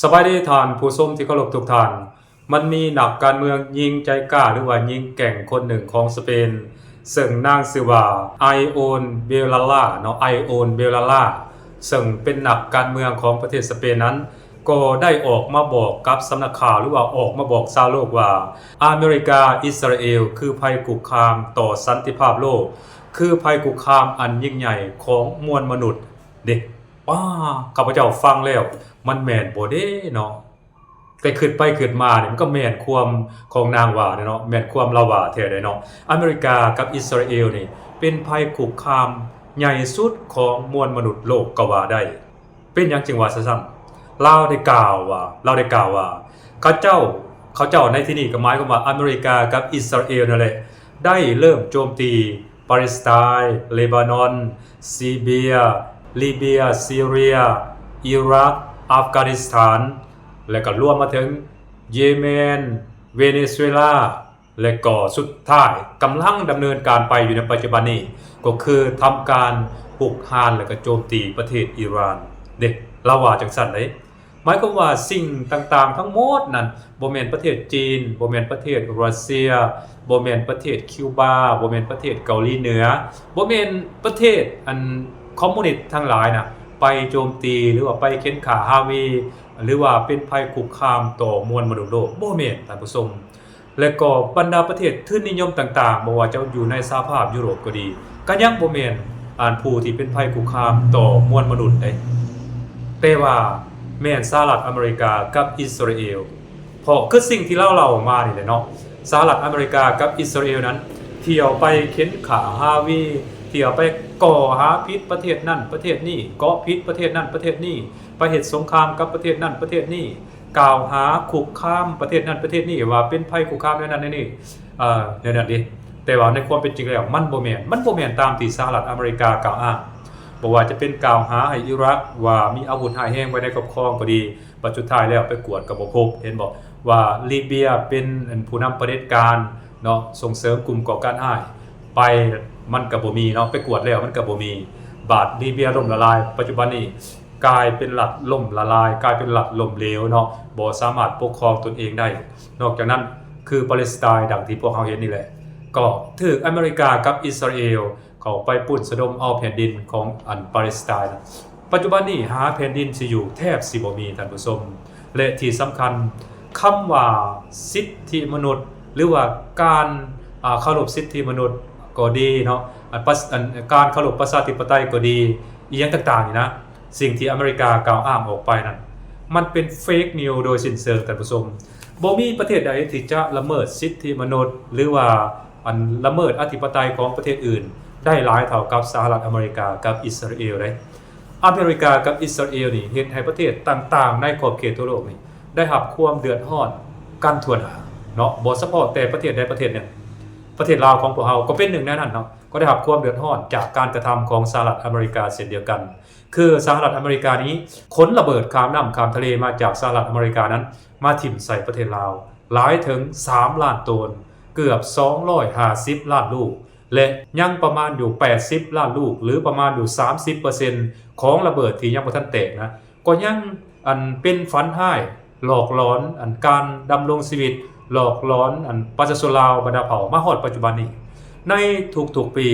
ສະບາຍດີທ່ານຜູ້ຊົມທີ່ເຄົາລົບທຸກທ່ານ. ມັນມີນັກການເມືອງຍິງໃຈກ້າ ຫຼືວ່າຍິງແກ່ງຄົນໜຶ່ງຂອງສະເປນ ເຊິ່ງນາງຊື່ວ່າ ໄອໂອນ ເບລາລາ ເນາະ, ໄອໂອນ ເບລາລາ ເຊິ່ງເປັນນັກການເມືອງຂອງປະເທດສະເປນນັ້ນ ກໍໄດ້ອອກມາບອກກັບສຳນັກຂ່າວ ຫຼືວ່າອອກມາບອກຊາວໂລກວ່າ ອາເມລິກາ ອິດສະຣາເອລ ຄືໄພຄຸກຄາມຕໍ່ສັນຕິພາບໂລກ, ຄືໄພຄຸກຄາມອັນຍິ່ງໃຫຍ່ຂອງມວນມະນຸດເດ້. ປ້າ, ຂ້າພະເຈົ້າຟັງແລ້ວ ມັນແມ່ນບໍ່ເດ້ເນາະ? ແຕ່ຄິດໄປຄິດມານີ້ ມັນກໍແມ່ນຄວາມຂອງນາງວ່າເດ້ເນາະ, ແມ່ນຄວາມລາວວ່າແທ້ເດ້ເນາະ. ອາເມລິກາກັບອິດສະຣາເອລນີ້ ເປັນໄພຄຸກຄາມໃຫຍ່ສຸດຂອງມວນມະນຸດໂລກກໍວ່າໄດ້. ເປັນຫຍັງຈຶ່ງວ່າຊັ້ນ? ລາວໄດ້ກ່າວວ່າ, ລາວໄດ້ກ່າວວ່າ ເຂົາເຈົ້າ, ເຂົາເຈົ້າໃນທີ່ນີ້ກໍໝາຍຄວາມວ່າອາເມລິກາກັບອິດສະຣາເອລນັ້ນແຫຼະ ໄດ້ເລີ່ມໂຈມຕີປາເລສໄຕນ, ເລບານອນ, ຊີເບຍ, ລີເບຍ, ຊີເຣຍ, ອີຣັກ, ອັຟການິສຖານ ແລະ ກໍລວມມາເຖິງເຢເມນ, ເວເນຊູເອລາ ແລະ ກໍສຸດທ້າຍກຳລັງດຳເນີນການໄປຢູ່ໃນປັດຈຸບັນນີ້ ກໍຄືທຳການຮຸກຮານ ແລະ ກໍໂຈມຕີປະເທດອີຣານເດ້. ລາວວ່າຈັ່ງຊັ້ນເດ້. ໝາຍຄວາມວ່າສິ່ງຕ່າງໆທັງໝົດນັ້ນ ບໍ່ແມ່ນປະເທດຈີນ, ບໍ່ແມ່ນປະເທດຣັດເຊຍ, ບໍ່ແມ່ນປະເທດຄິວບາ, ບໍ່ແມ່ນປະເທດເກົາຫຼີເໜືອ, ບໍ່ແມ່ນປະເທດອັນຄອມມູນິດທັງຫຼາຍນະ ໄປໂຈມຕີ ຫຼືວ່າໄປເຂັນຂ້າຮາວີ ຫຼືວ່າເປັນໄພຄຸກຄາມຕໍ່ມວນມະນຸດໂລກ. ບໍ່ແມ່ນ, ທ່ານຜູ້ຊົມ. ແລະ ກໍບັນດາປະເທດທຶນນິຍົມຕ່າງໆ, ບໍ່ວ່າຈະຢູ່ໃນສະຫະພາບຢູໂຣບກໍດີ, ກໍຍັງບໍ່ແມ່ນ ອັນ ຜູ້ທີ່ເປັນໄພຄຸກຄາມຕໍ່ມວນມະນຸດເດ້, ແຕ່ວ່າແມ່ນສະຫະລັດອາເມລິກາກັບອິດສະຣາເອລ. ເພາະຄືສິ່ງທີ່ລາວເລົ່າມານີ້ແຫຼະເນາະ, ສະຫະລັດອາເມະລິກາກັບອິດສະຣາເອລນັ້ນ ທ່ຽວໄປເຂັນຂ້າຮາວີ, ທ່ຽວໄປກໍ່ຫາຜິດປະເທດນັ້ນປະເທດນີ້, ເກາະຜິດປະເທດນັ້ນປະເທດນີ້, ໄປເຮັດສົງຄາມກັບປະເທດນັ້ນປະເທດນີ້, ກ່າວຫາຄຸກຄາມປະເທດນັ້ນປະເທດນີ້ວ່າເປັນໄພຄຸກຄາມແນວນັ້ນແນວນີ້, ເອີ ແນວນັ້ນເດ. ແຕ່ວ່າໃນຄວາມເປັນຈິງແລ້ວມັນບໍ່ແມ່ນ, ມັນບໍ່ແມ່ນຕາມທີ່ສະຫະລັດອາເມລິກາກ່າວອ້າງ. ບໍ່ວ່າຈະເປັນກ່າວຫາໃຫ້ອີຣັກວ່າມີອາວຸດຮ້າຍແຮງໄວ້ໃນຄອບຄອງກໍດີ, ບັດສຸດທ້າຍແລ້ວໄປກວດກໍບໍ່ພົບ, ເຫັນບໍ່ ວ່າລີເບຍເປັນ ອັນ ຜູ້ນຳຜະເດັດການເນາະ, ສົ່ງເສີມກຸ່ມກໍ່ການຮ້າຍ, ໄປມັນກໍບໍ່ມີເນາະ, ໄປກວດແລ້ວມັນກໍບໍ່ມີ. ບາດລີເບຍລົ້ມລະລາຍ, ປັດຈຸບັນນີ້ ກາຍເປັນລັດລົ້ມລະລາຍ, ກາຍເປັນລັດລົ້ມເຫຼວເນາະ, ບໍ່ສາມາດປົກຄອງຕົນເອງໄດ້. ນອກຈາກນັ້ນ ຄືປາເລສໄຕນ໌ ດັ່ງທີ່ພວກເຮົາເຫັນນີ້ແຫຼະ, ກໍຖືກອາເມລິກາກັບອິດສະຣາເອລເຂົ້າໄປປຸ້ນສະດົມເອົາແຜ່ນດິນຂອງ ອັນ ປາເລສໄຕນ໌. ປັດຈຸບັນນີ້ຫາແຜ່ນດິນຊິຢູ່ແທບຊິບໍ່ມີ, ທ່ານຜູ້ຊົມ. ແລະ ທີ່ສຳຄັນ, ຄຳວ່າສິດທິມະນຸດ ຫຼືວ່າການ ອາ ເຄົາລົບສິດທິມະນຸດກໍດີເນາະ, ອັນ ປະ ອັນ ການເຄົາລົບປະຊາທິປະໄຕກໍດີ, ອີ່ຫຍັງຕ່າງໆນີ້ນະ, ສິ່ງທີ່ອາເມລິກາກ່າວອ້າງອອກໄປນັ້ນ ມັນເປັນເຟກນິວໂດຍສິ້ນເຊີງ, ທ່ານຜູ້ຊົມ. ບໍ່ມີປະເທດໃດທີ່ຈະລະເມີດສິດທິມະນຸດ ຫຼືວ່າ ອັນ ລະເມີດອະທິປະໄຕຂອງປະເທດອື່ນໄດ້ຫຼາຍເທົ່າກັບສະຫະລັດອາເມລິກາກັບອິດສະຣາເອລເດ້. ອາເມລິກາກັບອິດສະຣາເອລນີ້ເຮັດໃຫ້ປະເທດຕ່າງໆໃນຂອບເຂດທົ່ວໂລກນີ້ໄດ້ຮັບຄວາມເດືອດຮ້ອນກັນທົ່ວໜ້າເນາະ, ບໍ່ສະເພາະແຕ່ປະເທດໃດປະເທດໜຶ່ງ. ປະເທດລາວຂອງພວກເຮົາກໍເປັນໜຶ່ງໃນນັ້ນເນາະ, ກໍໄດ້ຮັບຄວາມເດືອດຮ້ອນຈາກການກະທຳຂອງສະຫະລັດອາເມລິກາເຊັ່ນດຽວກັນ. ຄືສະຫະລັດອາເມລິການີ້ຂົນລະເບີດຂ້າມນ້ຳຂ້າມທະເລມາຈາກສະຫະລັດອາເມລິການັ້ນ ມາຖິ້ມໃສ່ປະເທດລາວ ຫຼາຍເຖິງສາມລ້ານໂຕນ, ເກືອບສອງຮ້ອຍຫ້າສິບລ້ານລູກ ແລະ ຍັງປະມານຢູ່ແປດສິບລ້ານລູກ ຫຼື ປະມານຢູ່ສາມສິບເປີເຊັນຂອງລະເບີດທີ່ຍັງບໍ່ທັນແຕກນະ, ກໍຍັງ ອັນ ເປັນຝັນຮ້າຍ ຫຼອກຫຼອນ ອັນ ການດຳລົງຊີວິດ, ຫຼອກຫຼອນ ອັນ ປະຊາຊົນລາວບັນດາເຜົ່າມາຮອດປັດຈຸບັນນີ້. ໃນທຸກໆປີ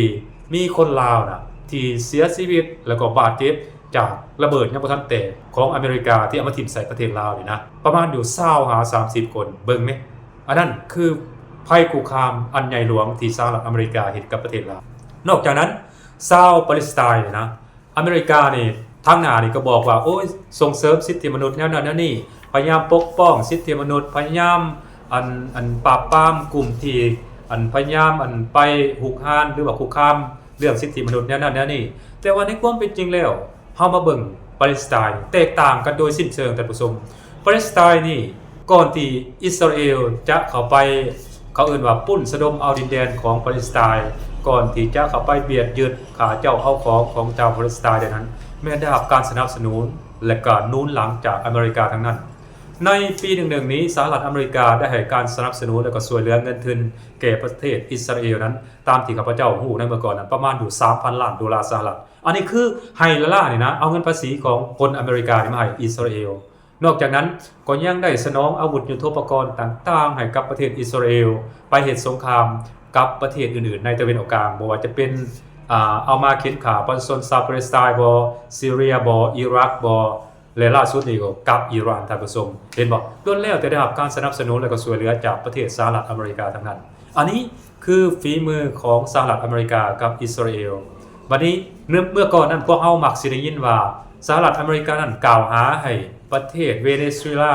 ມີຄົນລາວນະ ທີ່ເສຍຊີວິດ ແລ້ວກໍບາດເຈັບຈາກລະເບີດຍັງບໍ່ທັນແຕກຂອງອາເມລິກາ ທີ່ເອົາມາຖິ້ມໃສ່ປະເທດລາວນີ້ນະ ປະມານຢູ່ຊາວຫາສາມສິບຄົນ. ເບິ່ງແມ, ອັນນັ້ນຄືໄພຄຸກຄາມອັນໃຫຍ່ຫຼວງທີ່ສະຫະລັດອາເມລິກາເຮັດກັບປະເທດລາວ. ນອກຈາກນັ້ນ ຊາວປາເລສໄຕນນີ້ນະ, ອາເມລິການີ້ ທາງໜ້ານີ້ກໍບອກວ່າ ໂອ້ຍ ສົ່ງເສີມສິດທິມະນຸດແນວນັ້ນແນວນີ້, ພະຍາຍາມປົກປ້ອງສິດທິມະນຸດ, ພະຍາຍາມ ອັນ ອັນ ປາບປາມກຸ່ມທີ່ ອັນ ພະຍາຍາມ ອັນ ໄປຮຸກຮານ ຫຼືວ່າຄຸກຄາມເລື່ອງສິດທິມະນຸດແນວນັ້ນແນວນີ້. ແຕ່ວ່າໃນຄວາມເປັນຈິງແລ້ວ ເຮົາມາເບິ່ງປາເລສໄຕນ໌ ແຕກຕ່າງກັນໂດຍສິ້ນເຊີງ, ທ່ານຜູ້ຊົມ. ປາເລສໄຕນ໌ນີ້ ກ່ອນທີ່ອິດສະຣາເອລຈະເຂົ້າໄປ, ເຂົາເອີ້ນວ່າປຸ້ນສະດົມເອົາດິນແດນຂອງປາເລສໄຕນ໌, ກ່ອນທີ່ຈະເຂົ້າໄປບຽດຍຶດ, ຂ້າເຈົ້າເອົາຂອງຂອງຊາວປາເລສໄຕນ໌ນັ້ນ ແມ່ນໄດ້ຮັບການສະໜັບສະໜູນ ແລະ ກະໜູນຫຼັງຈາກອາເມລິກາທັງນັ້ນ. ໃນປີໜຶ່ງໜຶ່ງນີ້ ສະຫະລັດອາເມລິກາໄດ້ໃຫ້ການສະໜັບສະໜູນ ແລະ ກະຊ່ວຍເຫຼືອເງິນທຶນແກ່ປະເທດອິດສະຣາເອລນັ້ນ, ຕາມທີ່ຂ້າພະເຈົ້າຮູ້ໃນເມື່ອກ່ອນນັ້ນ ປະມານຢູ່ສາມພັນລ້ານໂດລາສະຫະລັດ. ອັນນີ້ຄືໃຫ້ລ້າໆນີ້ນະ, ເອົາເງິນພາສີຂອງຄົນອາເມລິການີ້ມາໃຫ້ອິດສະຣາເອລ. ນອກຈາກນັ້ນກໍຍັງໄດ້ສະໜອງອາວຸດຍຸດໂທປະກອນຕ່າງໆໃຫ້ກັບປະເທດອິດສະຣາເອລ ໄປເຮັດສົງຄາມກັບປະເທດອື່ນໆໃນຕາເວັນອອກກາງ, ບໍ່ວ່າຈະເປັນ ອາ ເອົາມາເຂັນຂ້າປະຊາຊົນຊາວປາເລສໄຕນ໌ບໍ, ຊີເຣຍບໍ, ອີຣັກບໍ ແລະ ລ່າສຸດນີ້ກໍກັບອີຣານ. ທ່ານຜູ້ຊົມເຫັນບໍ່? ລ້ວນແລ້ວແຕ່ໄດ້ຮັບການສະໜັບສະໜູນ ແລະ ກໍຊ່ວຍເຫຼືອຈາກປະເທດສະຫະລັດອາເມລິກາທັງນັ້ນ. ອັນນີ້ຄືຝີມືຂອງສະຫະລັດອາເມລິກາກັບອິດສະຣາເອລ. ບັດນີ້ເມື່ອ ເມື່ອກ່ອນນັ້ນ ພວກເຮົາມັກຊິໄດ້ຍິນວ່າ ສະຫະລັດອາເມລິການັ້ນກ່າວຫາໃຫ້ປະເທດເວເນຊູເອລາ,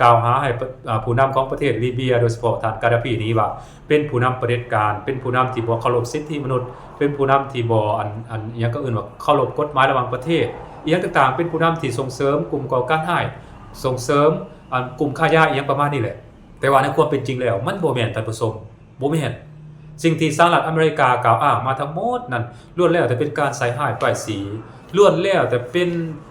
ກ່າວຫາໃຫ້ປະ ອາ ຜູ້ນຳຂອງປະເທດລີເບຍ ໂດຍສະເພາະທ່ານກາດາຟີນີ້ວ່າ ເປັນຜູ້ນຳຜະເດັດການ, ເປັນຜູ້ນຳທີ່ບໍ່ເຄົາລົບສິດທິມະນຸດ, ເປັນຜູ້ນຳທີ່ບໍ່ ອັນ ອັນ ອີ່ຫຍັງກໍເອີ້ນວ່າເຄົາລົບກົດໝາຍລະຫວ່າງປະເທດ ອີ່ຫຍັງຕ່າງໆ, ເປັນຜູ້ນຳທີ່ສົ່ງເສີມກຸ່ມກໍ່ການຮ້າຍ, ສົ່ງເສີມ ອັນ ກຸ່ມຄ້າຢາ ອີ່ຫຍັງປະມານນີ້ແຫຼະ. ແຕ່ວ່າໃນຄວາມເປັນຈິງແລ້ວ ມັນບໍ່ແມ່ນ, ທ່ານຜູ້ຊົມ, ບໍ່ແມ່ນ. ສິ່ງທີ່ສະຫະລັດອາເມລິກາກ່າວອ້າງມາທັງໝົດນັ້ນ ລ້ວນແລ້ວແຕ່ເປັນການໃສ່ຮ້າຍປ້າຍສີ, ລ້ວນແລ້ວແຕ່ເປັນ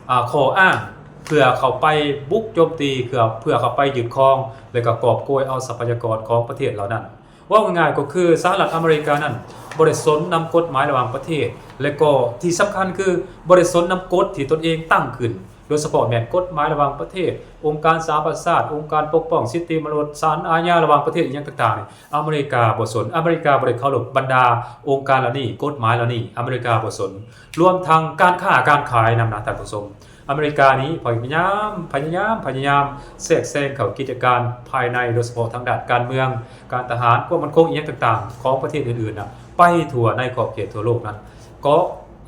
ອາ ຂໍ້ອ້າງເພື່ອເຂົ້າໄປບຸກໂຈມຕີ, ເພື່ອ ເພື່ອເຂົ້າໄປຍຶດຄອງ ແລະ ກໍກອບໂກຍເອົາຊັບພະຍາກອນຂອງປະເທດເຫຼົ່ານັ້ນ. ເວົ້າງ່າຍໆກໍຄື ສະຫະລັດອາເມລິການັ້ນບໍ່ໄດ້ສົນນຳກົດໝາຍລະຫວ່າງປະເທດ ແລະ ກໍທີ່ສຳຄັນຄືບໍ່ໄດ້ສົນນຳກົດທີ່ຕົນເອງຕັ້ງຂຶ້ນ, ໂດຍສະເພາະແມ່ນກົດໝາຍລະຫວ່າງປະເທດ, ອົງການສະຫະປະຊາຊາດ, ອົງການປົກປ້ອງສິດທິມະນຸດ, ສານອາຍາລະຫວ່າງປະເທດ ອີ່ຫຍັງຕ່າງໆນີ້. ອາເມລິກາບໍ່ສົນ, ອາເມລິກາບໍ່ໄດ້ເຄົາລົບບັນດາອົງການເຫຼົ່ານີ້, ກົດໝາຍເຫຼົ່ານີ້ ອາເມລິກາບໍ່ສົນ, ລວມທັງການຄ້າການຂາຍນຳນະ ທ່ານຜູ້ຊົມ. ອາເມລິການີ້ພະຍາຍາມ, ພະຍາຍາມ, ພະຍາຍາມແຊກແຊງເຂົ້າກິດຈະການພາຍໃນ, ໂດຍສະເພາະທາງດ້ານການເມືອງ, ການທະຫານ, ຄວາມໝັ້ນຄົງ ອີ່ຫຍັງຕ່າງໆຂອງປະເທດອື່ນໆນະ ໄປທົ່ວໃນຂອບເຂດທົ່ວໂລກນັ້ນ. ກໍ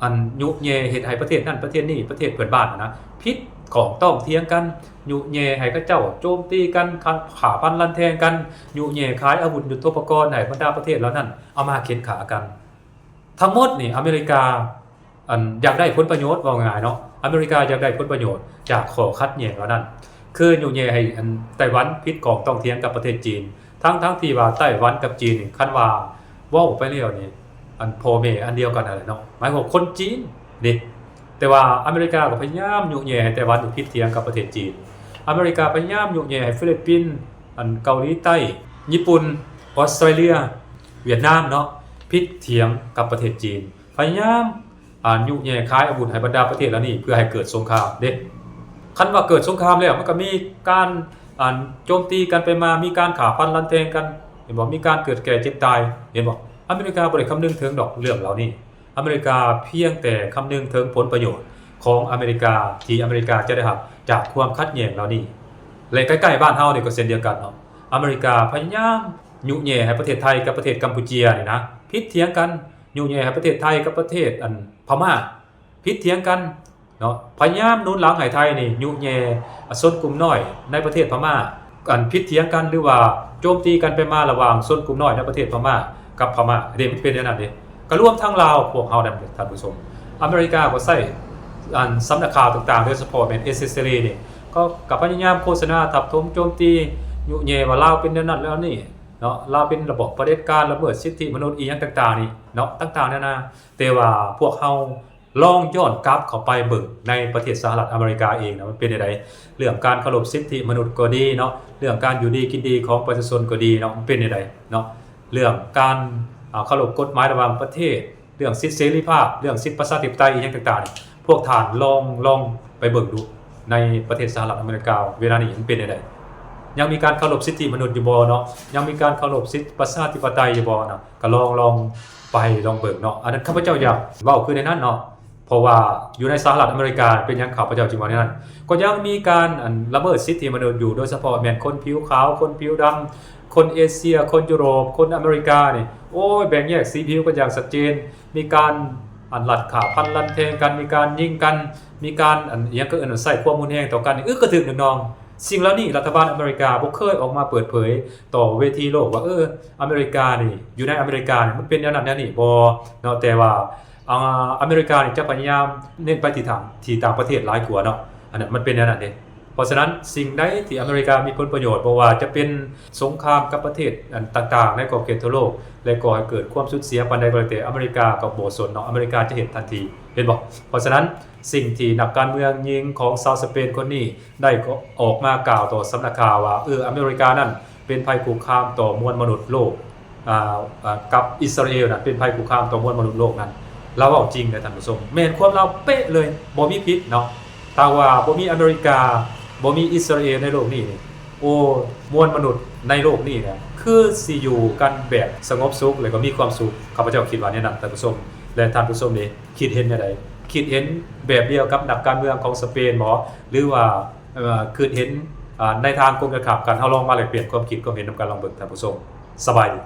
ອັນ ຍຸແຍ່ເຮັດໃຫ້ປະເທດນັ້ນປະເທດນີ້, ປະເທດເພື່ອນບ້ານນະ ຜິດຂ້ອງຕ້ອງຖຽງກັນ, ຍຸແຍ່ໃຫ້ເຂົາເຈົ້າໂຈມຕີກັນ, ຂ້າຟັນລັນແທງກັນ, ຍຸແຍ່ຂາຍອາວຸດຍຸດໂທປະກອນໃຫ້ບັນດາປະເທດເຫຼົ່ານັ້ນເອົາມາເຂັນຂ້າກັນ. ທັງໝົດນີ້ອາເມລິກາ ອັນ ຢາກໄດ້ຜົນປະໂຫຍດ, ເວົ້າງ່າຍໆເນາະ, ອາເມລິກາຢາກໄດ້ຜົນປະໂຫຍດຈາກຂໍ້ຂັດແຍ່ງເຫຼົ່ານັ້ນ. ຄືຍຸແຍ່ໃຫ້ ອັນ ໄຕ້ຫວັນຜິດຂ້ອງຕ້ອງຖຽງກັບປະເທດຈີນ, ທັງໆທີ່ວ່າໄຕ້ຫວັນກັບຈີນນີ້ ຄັນວ່າເວົ້າໄປແລ້ວນີ້ ອັນ ພໍ່ແມ່ອັນດຽວກັນນັ້ນແຫຼະເນາະ, ໝາຍຄວາມຄົນຈີນເດ້. ແຕ່ວ່າອາເມລິກາກໍພະຍາຍາມຍຸແຍ່ໃຫ້ໄຕ້ຫວັນນີ້ຜິດຖຽງກັບປະເທດຈີນ, ອາເມລິກາພະຍາຍາມຍຸແຍ່ໃຫ້ຟີລິບປິນ, ອັນ ເກົາຫຼີໃຕ້, ຍີ່ປຸ່ນ, ອອສເຕຣເລຍ, ຫວຽດນາມເນາະ ຜິດຖຽງກັບປະເທດຈີນ, ພະຍາຍາມ ອາ ຍຸແຍ່ຂາຍອາວຸດໃຫ້ບັນດາປະເທດເຫຼົ່ານີ້ເພື່ອໃຫ້ເກີດສົງຄາມເດ້. ຄັນວ່າເກີດສົງຄາມແລ້ວ ມັນກໍມີການ ອັນ ໂຈມຕີກັນໄປມາ, ມີການຂ້າຟັນລັນແທງກັນ, ເຫັນບໍ່? ມີການເກີດແກ່ເຈັບຕາຍ, ເຫັນບໍ່? ອາເມລິກາບໍ່ໄດ້ຄຳນຶງເຖິງດອກເລື່ອງເຫຼົ່ານີ້, ອາເມລິກາພຽງແຕ່ຄຳນຶງເຖິງຜົນປະໂຫຍດຂອງອາເມລິກາ ທີ່ອາເມລິກາຈະໄດ້ຮັບຈາກຄວາມຂັດແຍ່ງເຫຼົ່ານີ້. ແລະ ໃກ້ໆບ້ານເຮົານີ້ກໍເຊັ່ນດຽວກັນເນາະ, ອາເມລິກາພະຍາຍາມຍຸແຍ່ໃຫ້ປະເທດໄທກັບປະເທດກຳປູເຈຍນີ້ນະ ຜິດຖຽງກັນ, ຍຸແຍ່ໃຫ້ປະເທດໄທກັບປະເທດ ອັນ ພະມ້າຜິດຖຽງກັນເນາະ, ພະຍາຍາມໜູນຫຼັງໃຫ້ໄທນີ້ຍຸແຍ່ຊົນກຸ່ມນ້ອຍໃນປະເທດພະມ້າ ອັນ ຜິດຖຽງກັນ ຫຼືວ່າໂຈມຕີກັນໄປມາລະຫວ່າງຊົນກຸ່ມນ້ອຍໃນປະເທດພະມ້າກັບພະມ້າເດ້. ມັນເປັນແນວນັ້ນເດ້, ກໍລວມທັງລາວພວກເຮົານັ້ນ ທ່ານຜູ້ຊົມ. ອາເມລິກາກໍໃຊ້ ອັນ ສຳນັກຂ່າວຕ່າງໆ ໂດຍສະເພາະແມ່ນເອເຊຍເສລີນີ້ ກໍ ກໍພະຍາຍາມໂຄສະນາທັບຖົມໂຈມຕີ ຍຸແຍ່ວ່າລາວເປັນແນວນັ້ນແນວນີ້ເນາະ, ລາວເປັນລະບອບຜະເດັດການ ລະເມີດສິດທິມະນຸດ ອີ່ຫຍັງຕ່າງໆນີ້ເນາະ, ຕ່າງໆນານາ. ແຕ່ວ່າພວກເຮົາລອງຍ້ອນກັບເຂົ້າໄປເບິ່ງໃນປະເທດສະຫະລັດອາເມລິກາເອງນະ ມັນເປັນແນວໃດ? ເລື່ອງການເຄົາລົບສິດທິມະນຸດກໍດີເນາະ, ເລື່ອງການຢູ່ດີກິນດີຂອງປະຊາຊົນກໍດີເນາະ, ມັນເປັນແນວໃດເນາະ? ເລື່ອງການ ອາ ເຄົາລົບກົດໝາຍລະຫວ່າງປະເທດ, ເລື່ອງສິດເສລີພາບ, ເລື່ອງສິດປະຊາທິປະໄຕ ອີ່ຫຍັງຕ່າງໆນີ້ ພວກທ່ານລອງ ລອງໄປເບິ່ງດູ ໃນປະເທດສະຫະລັດອາເມລິກາເວລານີ້ມັນເປັນແນວໃດ? ຍັງມີການເຄົາລົບສິດທິມະນຸດຢູ່ບໍ່ເນາະ? ຍັງມີການເຄົາລົບສິດປະຊາທິປະໄຕຢູ່ບໍ່ເນາະ? ກໍລອງ ລອງໄປລອງເບິ່ງເນາະ. ອັນນັ້ນຂ້າພະເຈົ້າຢາກເວົ້າຄືໃນນັ້ນເນາະ, ເພາະວ່າຢູ່ໃນສະຫະລັດອາເມລິກາ ເປັນຫຍັງຂ້າພະເຈົ້າຈຶ່ງເວົ້າໃນນັ້ນ? ກໍຍັງມີການ ອັນ ລະເມີດສິດທິມະນຸດຢູ່, ໂດຍສະເພາະແມ່ນຄົນຜິວຂາວ, ຄົນຜິວດຳ, ຄົນເອເຊຍ, ຄົນຢູໂຣບ, ຄົນອາເມລິການີ້ ໂອ້ຍ ແບ່ງແຍກສີຜິວກັນຢ່າງຊັດເຈນ. ມີການ ອັນ ລັດຂ້າຟັນລັນແທງກັນ, ມີການຍິງກັນ, ມີການ ອັນ ອີ່ຫຍັງກໍເອີ້ນວ່າໃຊ້ຄວາມຮຸນແຮງຕໍ່ກັນນີ້ ອຶກກະທຶກໜຶ່ງໜ່ອງ. ສິ່ງເຫຼົ່ານີ້ລັດຖະບານອາເມລິກາບໍ່ເຄີຍອອກມາເປີດເຜີຍຕໍ່ເວທີໂລກວ່າ ເອີ ອາເມລິການີ້ ຢູ່ໃນອາເມລິການີ້ມັນເປັນແນວນັ້ນແນວນີ້ບໍ່ເນາະ, ແຕ່ວ່າ ອາ ອາເມລິການີ້ຈະພະຍາຍາມເນັ້ນໄປທີ່ທາງ ທີ່ຕ່າງປະເທດຫຼາຍກວ່າເນາະ, ອັນນັ້ນມັນເປັນແນວນັ້ນເດ້. ເພາະສະນັ້ນ ສິ່ງໃດທີ່ອາເມລິກາມີຜົນປະໂຫຍດ ບໍ່ວ່າຈະເປັນສົງຄາມກັບປະເທດ ອັນ ຕ່າງໆໃນຂອບເຂດທົ່ວໂລກ ແລະ ກໍ່ໃຫ້ເກີດຄວາມສູນເສຍປານໃດກໍແລ້ວແຕ່ ອາເມລິກາກໍບໍ່ສົນເນາະ, ອາເມລິກາຈະເຮັດທັນທີ ເຫັນບໍ່? ເພາະສະນັ້ນ ສິ່ງທີ່ນັກການເມືອງຍິງຂອງຊາວສະເປນຄົນນີ້ໄດ້ກໍອອກມາກ່າວຕໍ່ສຳນັກຂ່າວວ່າ ເອີ ອາເມລິການັ້ນເປັນໄພຄຸກຄາມຕໍ່ມວນມະນຸດໂລກ ອາ ອາ ກັບອິດສະຣາເອລນັ້ນເປັນໄພຄຸກຄາມຕໍ່ມວນມະນຸດໂລກນັ້ນ ລາວເວົ້າຈິງເດ້ທ່ານຜູ້ຊົມ, ແມ່ນຄວາມລາວເປະເລີຍ ບໍ່ມີຜິດເນາະ. ຖ້າວ່າບໍ່ມີອາເມລິກາ ບໍ່ມີອິດສະຣາເອລໃນໂລກນີ້ນີ້ ໂອ້ ມວນມະນຸດໃນໂລກນີ້ນະ ຄືຊິຢູ່ກັນແບບສະຫງົບສຸກ ແລະກໍມີຄວາມສຸກ. ຂ້າພະເຈົ້າຄິດວ່າແນວນັ້ນ ທ່ານຜູ້ຊົມ ແລະທ່ານຜູ້ຊົມນີ້ຄິດເຫັນແນວໃດ? ຄິດເຫັນແບບດຽວກັບນັກການເມືອງຂອງສະເປນບໍ ຫຼືວ່າ ເອີ ຄິດເຫັນ ອາ ໃນທາງກົງກັນຂ້າມກັນ? ເຮົາລອງມາແລກປ່ຽນຄວາມຄິດຄວາມເຫັນນຳກັນລອງເບິ່ງ ທ່ານຜູ້ຊົມ. ສະບາຍດີ.